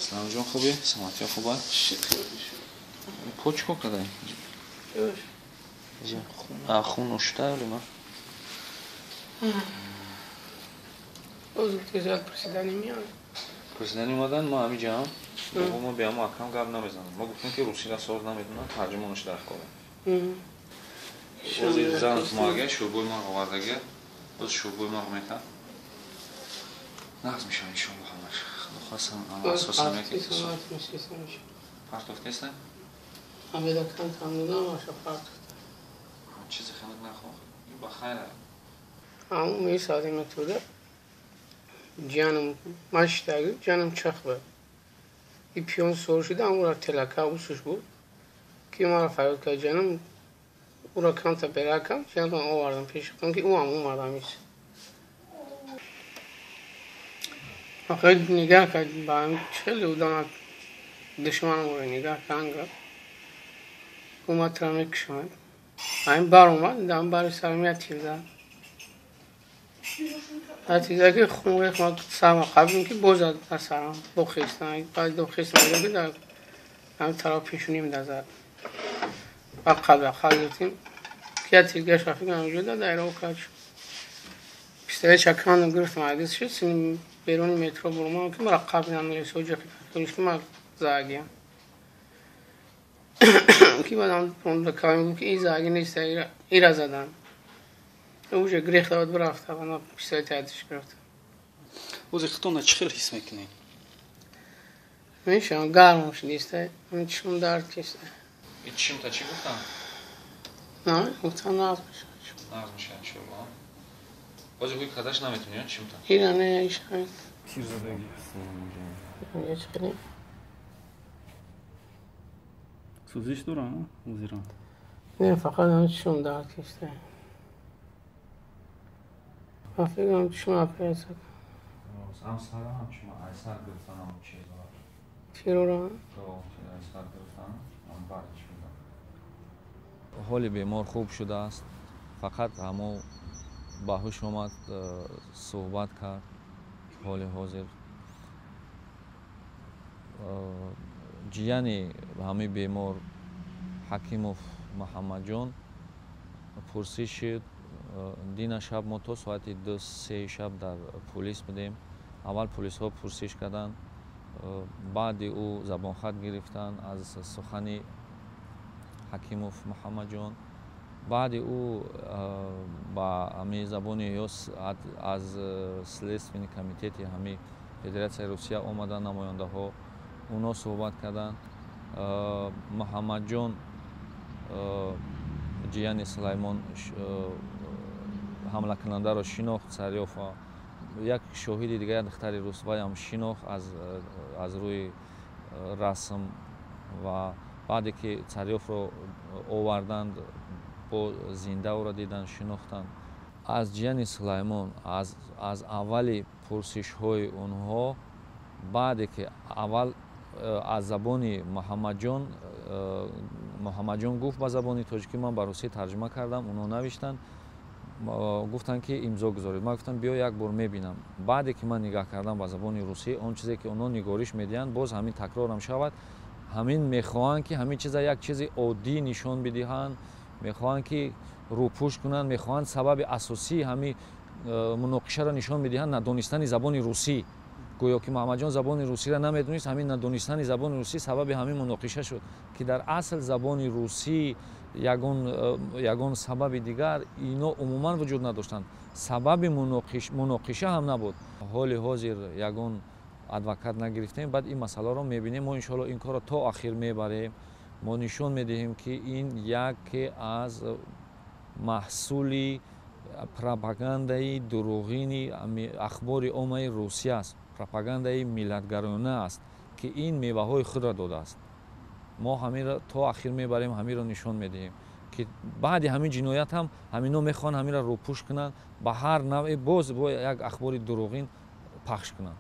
Салом ҷон, хубӣ? Саломатиё хуб аст? По чӣ кор кардаи? Хун ушта ё ма? Пурсидани омадан, ма ҳами ҷаам. Бобо, ма беамо акам гап намезанам. Ма гуфтем, ки русира соз намедонам, тарҷумонаш дар кора. Ози занат мага шӯрбои марғ овардага. Оз шӯрбои марғ мета. Нағз мешавад, иншоалло, ҳамаш. Худо хостам, асосан яке партофтеста? Чизе ханак нахоҳ. Ба хайр. Ҷанам маштаги ҷанам чах буд. И пиён сор шуда, ӯра телака усуш буд, ки маро фарёд кард. Ҷанам ӯра камта беракам, ҷанам овардам пеши худам, ки ӯ ҳам омадам ис. Охир нигаҳ кард ба хеле одам душманам ӯро нигаҳ кард, омад, тра мекушам. Ҳамин бар омад, дам бари сарам як тир зад. Натиҷа ки хун рехт, ман сарма қабилем, ки боз зад дар сарам, бо хестам, баъд до хестам, ки дар ҳамин тараф пешоним да зад. Баъд қабл қабл гирифтем, ки як тиргаш рафт ҳаминҷо дар роҳ кард шуд. Пистолет чакандам, гирифтам, адис шуд, сини беруни метро бурмам, ки мара қабл намересо ҷо ки ман загиям. Ки баъдам калам гуфт, ки ин заги нест, ира задан. Уже грехта бад бирафта, ана пистолет адиш гирифта. Ози худтонро чӣ хел ҳис мекунед? Мешавам, гарм шудиста, чишмам дард киста. И чишмта чӣ гуфтанд? На, гуфтан нағз мешавад. Нағз мешавад, иншоалло. Ози гӯй кадаш наметунӣ, ё чишмта? Ира не, ишавад. Тир задагӣ. Чӣ хеле? Сӯзиш дорам, озира? Не, фақат ҳамин чишмам дард киста. Ман фикр кунам, чишм оператсия. Ҳам сара, ҳам чишма ай сар гирифтан ҳам чизо. Тирора? Ай сар гирифтан, ҳам бард шуда. Ҳоли бемор хуб шудааст. Фақат ҳамо ба ҳуш омад, суҳбат кард. Ҳоли ҳозир ҷияни ҳамин бемор Ҳакимов Муҳаммадҷон пурсиш шуд. Дина шаб мо то соати 2-3 шаб дар полис будем. Аввал полисҳо пурсиш карданд, баъди ӯ забонхат гирифтанд аз сухани Ҳакимов Муҳаммадҷон. Баъди ӯ ба ҳамин забони ё аз Следственный комитети ҳамин Федератсияи Русия омаданд намояндаҳо, онҳо суҳбат карданд. Муҳаммадҷон, ҷияни Сулаймон, ҳамлакунандаро шинохт, Сарёфа. Як шоҳиди дигар, як духтари рус, вайам шинохт аз рӯи расм. Ва баъде ки Царёфро оварданд, бо зинда ӯро диданд, шинохтанд. Аз ҷияни Сулаймон аз аввали пурсишҳои онҳо, баъде ки аввал аз забони Муҳаммадҷон, Муҳаммадҷон гуфт ба забони тоҷикӣ, ман ба русӣ тарҷума кардам, онҳо навиштанд, гуфтанд, ки имзо гузоред. Ман гуфтам, биё, як бор мебинам. Баъде ки ман нигаҳ кардам ба забони русӣ, он чизе ки онҳо нигориш медиҳанд, боз ҳамин такрорам шавад. Ҳамин мехоҳанд, ки ҳамин чиза як чизи оддӣ нишон бидиҳанд, мехоҳанд, ки рӯпӯш кунанд, мехоҳанд сабаби асосии ҳамин муноқишаро нишон бидиҳанд, надонистани забони русӣ. Гӯё ки Муҳаммадҷон забони русиро намедонист, ҳамин надонистани забони русӣ сабаби ҳамин муноқиша шуд, ки дар асл забони русӣ ягон сабаби дигар ино умуман вуҷуд надоштанд. Сабаби муноқиша ҳам набуд. Ҳоли ҳозир ягон адвокат нагирифтем, баъд ин масъаларо мебинем. Мо, иншоалло, ин корро то ахир мебарем. Мо нишон медиҳем, ки ин яке аз маҳсули пропагандаи дурӯғини ахбори оммаи Русия аст, пропагандаи миллатгароёна аст, ки ин меваҳои худро додааст. Мо ҳаминро то ахир мебарем, ҳаминро нишон медиҳем, ки баъди ҳамин ҷиноят ҳам ҳамино мехоҳанд ҳаминро рӯпӯш кунанд, ба ҳар навъе боз бо як ахбори дурӯғин пахш кунанд.